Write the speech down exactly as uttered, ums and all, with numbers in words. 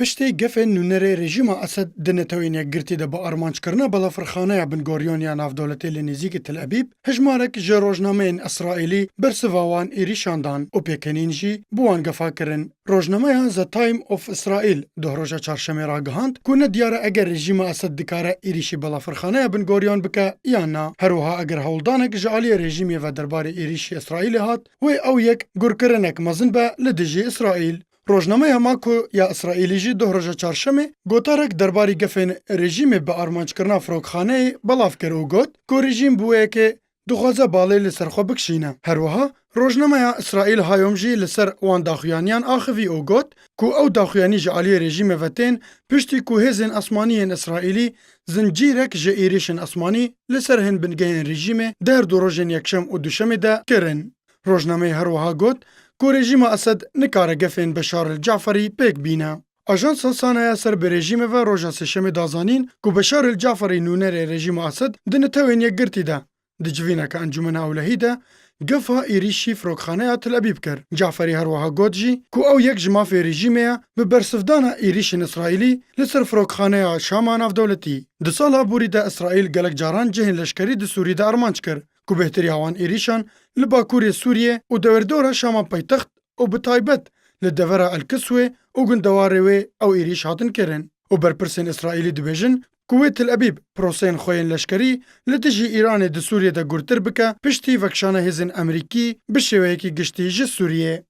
Piştî gefên nûnerê rejîma Esed di Netewên Yekgirtî de bi armanckirina balafirxaneya bingoriyan ya navdewletê li nêzîkî Tel Ebîb, hejmarek ji rojnameyên Îsraîlî bersiva wan êrîşan dan û pêkenîn jî bi wan gefa kirin. Rojnameya The Time of Israel doh roja çarşemê ragihand ku ne diyar e eger rejîma Esed dikare êrîşî balafirxaneya bingoriyan bike yan na. Her wiha eger hewldanek ji aliyê rejîmê ve derbarê êrîşî Îsraîlê hat, wê ew yek gurkirinek mezin be li dijî Îsraîl. Rojnameya Mako ya Îsraîlî jî doh roja çarşemê gotarek derbarî gefên rejîmê bi armanckirina firokxaneyê belav kir û got ku rejîm bi wê yekê dixwaze balê li ser xwe bikişîne. Her wiha rojnameya Îsraîl Hayom jî li ser wan daxuyaniyan axivî û got ku ew daxuyanî ji aliyê rejîmê ve tên piştî ku hêzên esmanî yên Îsraîlî zincîrek ji êrîşên esmanî li ser hin bingehên rejîmê di her du rojên yekşem û duşemê de kirin. Rojnameyê her wiha got ku rejîma Esed nikare gefên Beşar el Caferî pêk bîne. Ajansa Sana ya ser bi rejîmê ve roja sêşemê da zanîn ku Beşar el Caferî nûnerê rejîma Esed di Netewên Yekgirtî de di civîneke Encûmena Ewlehî de gefa êrîşî firokxaneya Tel Ebîb kir. Caferî her wiha got jî ku ew yek ji mafê rejîmê ye bi bersivdana êrîşên Îsraîlî li ser firokxaneya Şama navdewletî. Di sala borî de Îsraîl gelek caran cihên leşkerî di Sûriyê de armanc kir ku bêhtirî wan êrîşan li bakurê Sûriyê û dewerdora Şama paytext û bi taybet li devera El Kiswê û gundewarê wê ew êrîş hatin kirin û berpirsên Îsraîlî dibêjin ku wê Tel Ebîb proseyên xwe yên leşkerî li dijî Îranê di Sûriyê de gurtir bike piştî vekişana hêzên Amerîkî bi şêweyekî giştî ji Sûriyê.